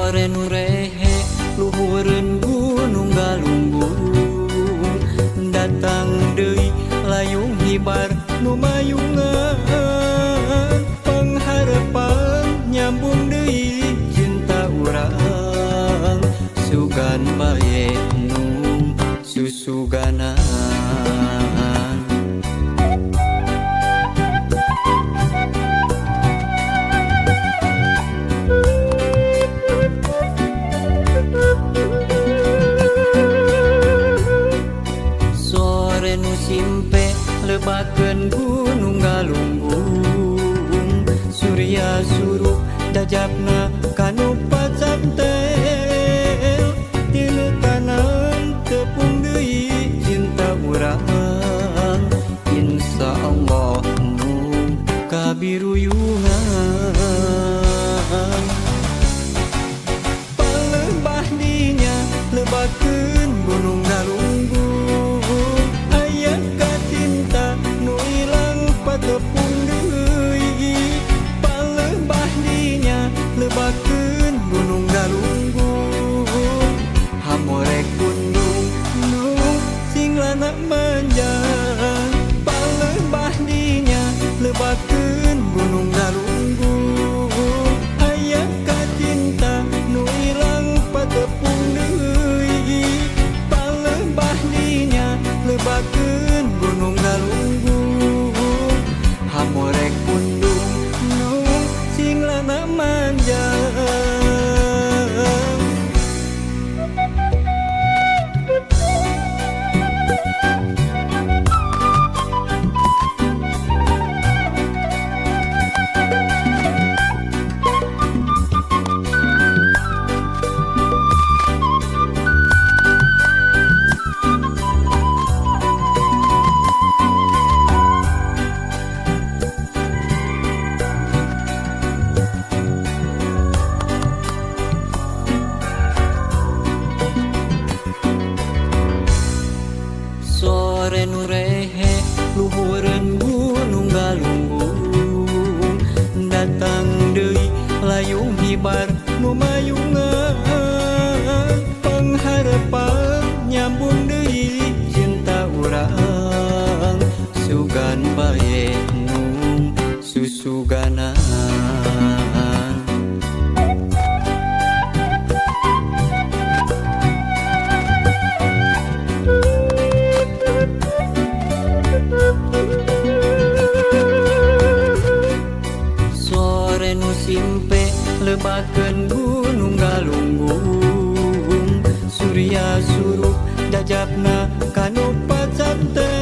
Sore nu rehe luhureun gunung galunggung, datang deui layung hibar nu mayungan. Pangharepan nyambung deui cinta urang, sugan bae nu susuganan. Sore nu simpe lebakeun gunung galunggung, surya surup dajapna kanu pacantel. Tinu tanan tepung deui cinta urang, insya Allah mung kabiruyungan. Palembah dinya lebakeun gunung galunggung, aya kacinta nu ilang patepung deui. Palembah dinya lebakeun gunung galunggung, hamorek gunung nu sing lana manjang. Palembah dinya lebakeun gunung galunggung, aya kacinta nu ilang patepung deui. Palembah dinya lebakeun gunung galunggung, hamorek pundung nu sing lana manjang. Sore nu rehe luhureun gunung galunggung, datang deui layung hibar nu mayungan. Pangharepan nyambung deui cinta urang, sugan bae nu susuganan. Sore nu simpe lebakeun gunung galunggung, surya surup dajapna kanu pacantel.